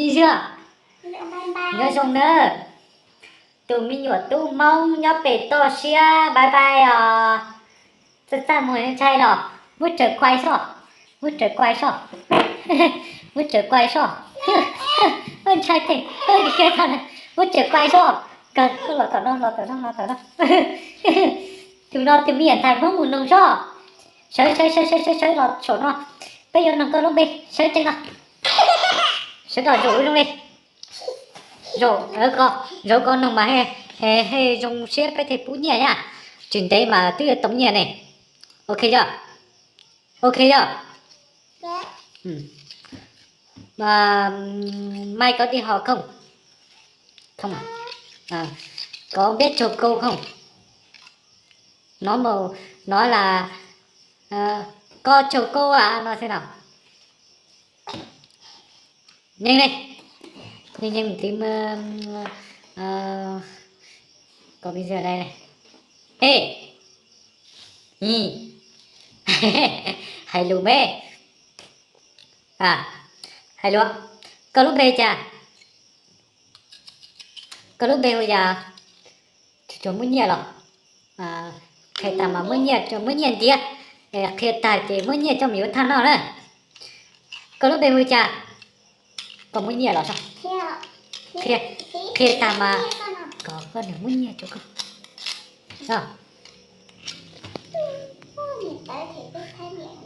Ib zag, nyob zoo nawb. Tus me nyuam tub Hmoob nyob pem toj siab bye bye os. Txaj txaj muag ntshai los muab raws kuai soj, muab raws kuai soj, muab raws kuai soj. Ntshai tes, muab raws kuai soj. Kawg los tom no, los tom no, los tom no. Tus no tus me nyuam ntxhais Hmoob mus noog zoj. Sawv sawv sawv sawv sawv los saum no. Peb yuav noog koj lub npe, sawv tsees no. Sawv los zaum zoo li. Zaum, zaum koj noog mas, he, zoo siab peb thiaj pub nyiaj na. Tsis ntev mas twb yuav tau nyiaj ne. Ok yog? Ok yog? Mai có đi học không? Không à? Có biết chào cô không? Nó màu, nó là, ờ, có chào cô ạ, nó thế nào? Nhanh lên. Nhanh, nhanh một tí mà, ờ, có bây giờ đây này. Ê! Ê! Hais lus me. À, hais lus. Koj lub npe cas? Koj lub npe hu cas? Tsuas muab nyiaj los? Qhia tag mas muab nyiaj, muab nyiaj ntiav. Qhia tag ces muab nyiaj coj mus yuav thaj noj na. Koj lub npe hu cas? Koj muab nyiaj los? Qhia, qhia tag mas kom koj niam muab nyiaj rau koj.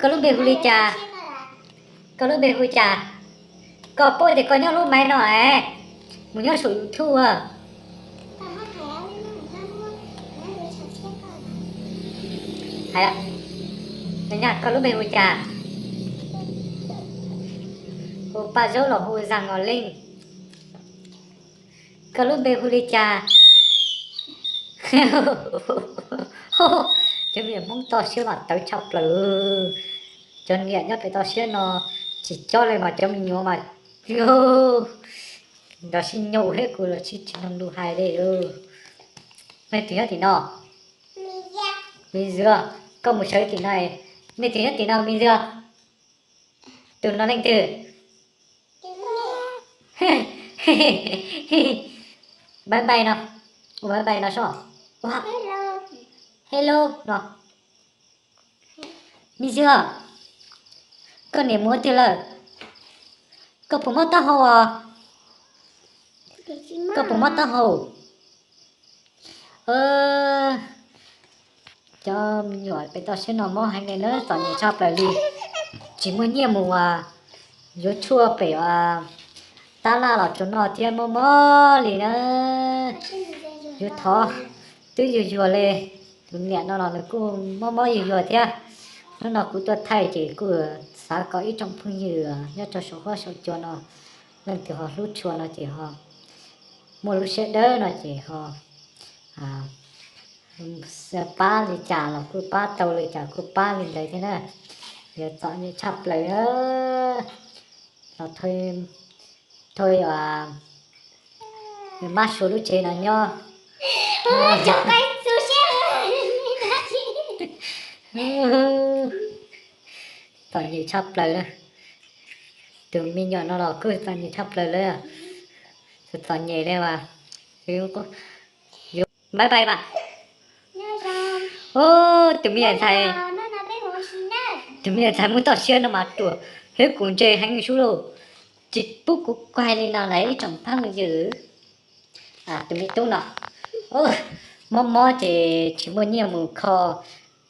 Koj lub npe hu li cas? Koj lub npe hu cas? Koj paub tias koj nyob lub maiv no es mus nyob saum YouTube. Hais, koj lub npe hu cas? Hu Paj Zaub los hu Zag Ngos Leej? Koj lub npe hu li cas? Cov me nyuam Hmoob toj siab mas tawv tshaj plaws. Cov niam nyob pem toj siab no tsis cob li mas cov me nyuam mas nrov sib nyuj thiab kuv los tsis tsis mloog lus hais li. Nej twg nyob tim no? Me Zua, koj mus sawv tim no. Nej twg nyob tim no Me Zua? Tus no leej twg? Bye bye no. Ua bye bye no soj. Hello no. Me Zua, koj niam mus twg lawm? Koj puas mob taub hau os? Koj puas mob taub hau? Cov me nyuam pem toj siab no mob heev li na, txom nyem tshaj plaws li. Tsis muaj nyiaj mus yuav tshuaj pem tab laj los tsuas noj thiab mob mob li na. Yuav thov twb yuag yuag li, tus niam no los nws kuj mob mob yuag yuag thiab. Hnub no kuv tuaj thaij ces kuj xav kom ib tsoom phooj ywg nyob rau saum huab saum cua no, leej twg ho hlub tshua no ces ho muaj lub siab dawb no ces ho pab li cas los kuj pab tau, li cas kuj pab li ntawd thiab na. Yog txom nyem tshaj plaws na. Los thov mab suav lub tsev no nyob. Txom nyem tshaj plaws na. Tus me nyuam no los kuj txom nyem tshaj plaws li. Txom nyem li as. Bye bye mas. Tus me nyuam ntxhais, tus me nyuam ntxhais Hmoob toj siab no mas ruam thiab kuv ntse heev sub lauj. Tsis pub kuv kuag li no lawm ib tsoom phooj ywg. Tus me tub no mob mob ces tsis muaj nyiaj mus kho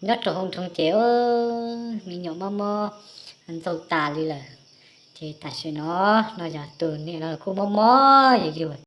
nyob rau hauv nroog ces me nyuam mob mob ntxaug tas li lawm. Ces tam sim no, no yog tus niam no kuj mob mob yuag yuag.